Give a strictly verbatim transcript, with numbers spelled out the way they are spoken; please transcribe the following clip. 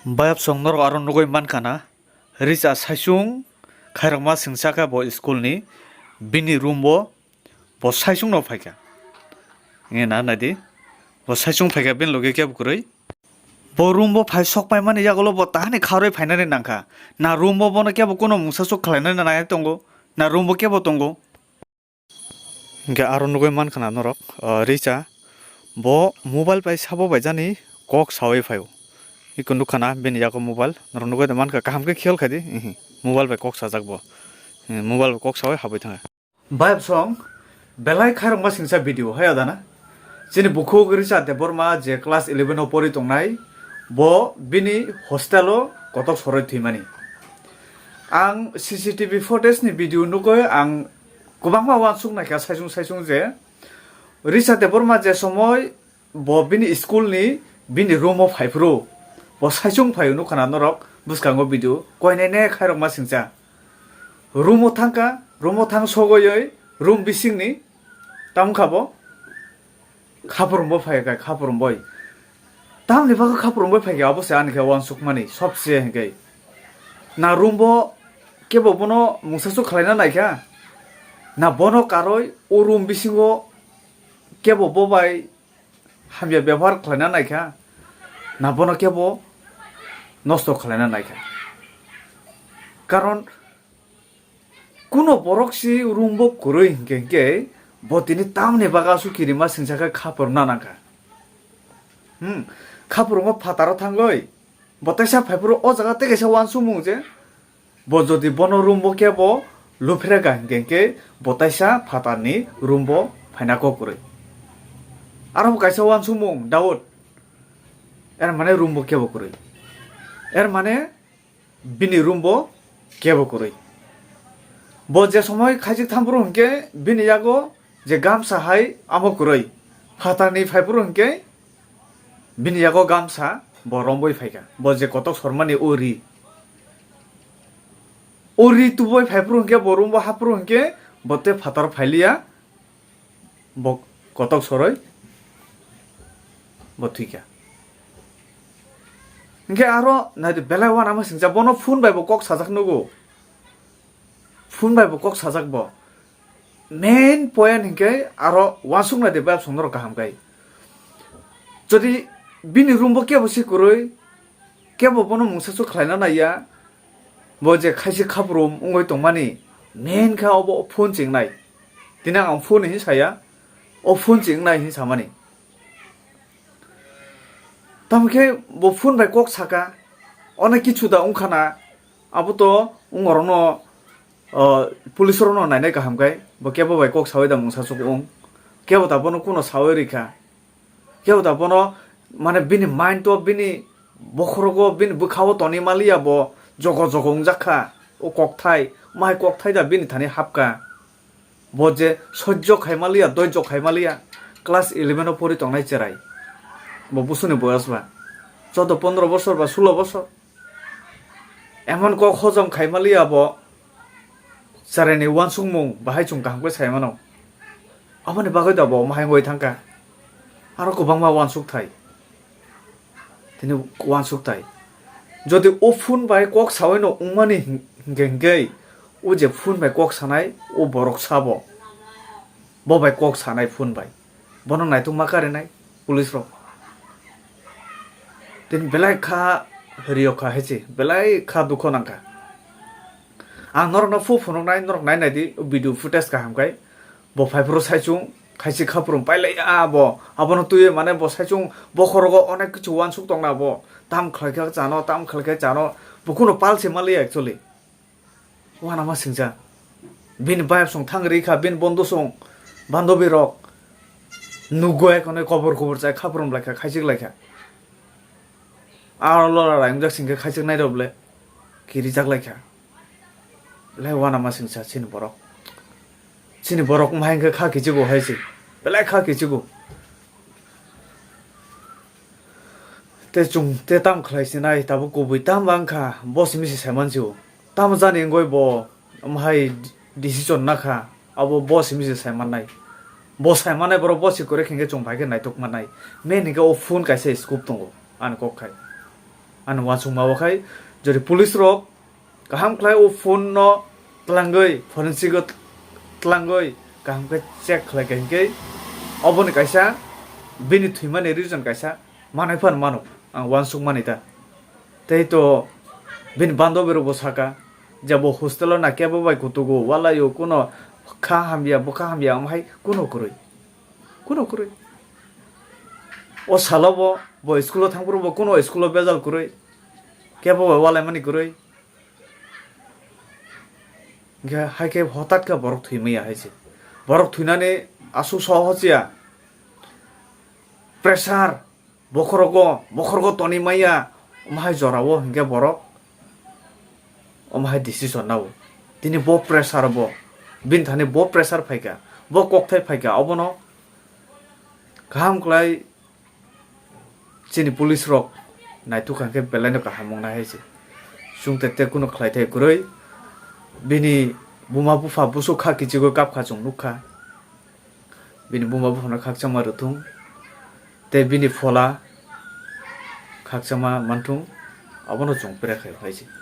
Bayapsong norok aro nugwi mankha na, Risa saichung khairokma singsa kha bo school ni, bini room bo, bo saichung no phaikha. Nge na naidi, bo saichung phaikha bini loge kebo kwrwi. Bo room bo phai sok paimani yagulo bo tahani kharwi phainani nangkha. Na room bo bono kebo kuno mungsa suk khlainani nai tongo, na room bo kebo tongo. Hingke aro nugwi mankha na norok, ah, Risa bo mobile bai sabo bai jani kok sawi phaio. Iko nukha na bini yago mobile, norok nugwi mankha kaham khe khiyal khaidi, ihi, mobile bai kok sajak bo. Eh, mobile bai kok sawi habwi thangkha. Bayapsong belai khairokma singsa video hai adana. Chini bukhuk Risa Debbarma je class eleven o pori tongnai, bo bini hostel o kotok soroi thwimani. Ang C C T V footage ni video nugwi ang kwbangma uansuk naikha saichung saichung je Risa Debbarma je somoi bo bini school ni bini room o phaiphuru, bo saichung phaio nukha na norok bwskango video koinene khairokma singcha. Room o thangkha, room o thang sogoi room bisingni tamo kha bo khapurumbo phai kha, khapurumbo. Tamni bagwi khapurumbo phai kha, abo se ani khe uansukmani sobse hingke. Na room bo kebo bono mungsa suk khlaina naikha, na bono karwi o room bisingo kebo bo bai hamya bebohar khlaina naikha, na bono kebo nosto khlaina naikha. Karon kuno borok si room bo kwrwi hinkhe, hinkhe bo tini tamni bagwi aswk kirima singsa khe khapurna nangkha. Hmm, khapurungo phataro thangwi bo teisa phaiphuru o jaga tei kaisa uansukmung je bo jodi bono room bo kebo luphrega hinkhe, hinkhe bo teisa phatarni room bo phaina kok kwrwi. Aro bo kaisa uansukmung doubt, er mane room bo kebo kwrwi, er mane bini room bo kebo kwrwi. Bo je somoi khaijik thampuru hinkhe bini yago je gamsa hai amo kwrwi, phatarni phaiphuru hinkhe bini yago gamsa bo romwi phaikha. Bo je kotok sormani o ri, o ri tubui phaiphuru hinkhe bo room bo haphuru hinkhe bo tei phatar phailiya. Bo kotok soroi bo thwikha. Hinkhe aro naidi belai uanama singcha, bono phone bai bo kok sajak nugo. Phone bai bo kok sajak bo. Main point hinkhe aro uansuk naidi bayapsong norok kaham khai. Jodi bini room bo kebo si kwrwi, kebo bono mungsa suk khlaina naiya, bo je khaisi khaprum wngwi tongmani, main khe obo phone chingnai. Tini ang phone hinwi saya, o phone chingnai hinwi samani. Tamo khe bo phone bai kok saka, ono kichu da wngkha na, abo to wng orono, o, police rokno nainai kaham khai, bo kebo bai kok sawi da mungsa suk wng, kebo da bono kuno sawi rikha. Kebo da bono, mane, bini mind o, bini bokhorogo, bini bwkhao tonwi maliya bo, jogo jogo wngjak kha. O kokthai, mai kokthai da bini thani hapkha. Bo je sojjo khai maliya, doijo khai maliya, class eleven o pori tongnai cherai. Bo busuni boyos ba, choudo pondro bosor ba sulo bosor. Emon kok hojom khai maliya bo, cheraini uansukmung bahai chwng kaham khe sai mano. Aboni bagwi da bo omo hai wngwi thangkha. Aro kwbangma uansuk thai. Tini uansuk thai. Jodi o phone bai kok sawi no wngmani hing-, hingkhe hingkhe, o je phone bai kok sanai, o borok sabo. Bo bai kok sanai phone bai. Bono naitukma karinai police rok. Tini belai kha rio kha hai se, belai kha dukho nang kha. Ang norokno phu phunuknai, norok nai nai di, video footage kaham khai. Bo phaiphuru saichung, khaisi khaprum pailai ya bo. Abono twiwi mane bo saichung bokhorogo onek kichu uansuk tongna bo. Tam khlai kha chano, tam khlai kha chano. Bo kuno pal se maliya actually. Uanama singcha. Bini bayapsong thang ri kha, bini bondusong, bandobi rok. Nugwi ekhonoi kobor kobor chai khaprum lai kha, khaisik lai kha. Aro lora raimjak singkhe khaisik nai rok le kirijak lai kha. Lai uanama singcha chini borok. Chini borok wngma hinkhe kha kichigo hai se. Belai kha kichigo. Tei chwng tei tamo khlai sinai, tabuk kubui tamo wngkha, bo simi se saiman sio. Tamo jani wngwi bo, omo hai decision nakha, abo bo simi se saimannai. Bo saimannai borok bo se kwrwi khe chwng bai khe naitok mannai. Main hinkhe o phone kaisa scope tongo, ani kok khai. Ani uansukma o khai jodi police rok kaham khlai o phone no tlangwi, forensic o tlangwi kaham khe check khlai kha hinkhe oboni kaisa bini thwimani reason kaisa manwi phano mano, ang uansukmani ta. Tei to bini bandobi rokbo saka je bo hostel o na kebo bai kutugo, walai o, kuno kha hamya, bwkha hamya, omo hai kuno kwrwi, kuno kwrwi. O salo bo, bo school o thangphuru bo kuno school o bejal kwrwi, kebo bai walaimani kwrwi. Hinkhe hai khe hotat khe borok thwi maya hai se. Borok thwinani aswk sohos ya. Pressure, bokhorogo, bokhorogo tonwi maya, omo hai jorao hinkhe borok omo hai decision nao. Tini bo pressure bo, bini thani bo pressure phaikha, bo kokthai phaikha, obono kaham khlai chini police rok naituk kha khe belai no kaham wngnai hai se. Chwng te te kuno khlai thai kwrwi, bini buma bupha busuk kha kichigwi kap kha chwng nuk kha. Bini buma buphano khakchangma rwthung tei bini phola khakchangma manthung, abono chwng pera khai hai se.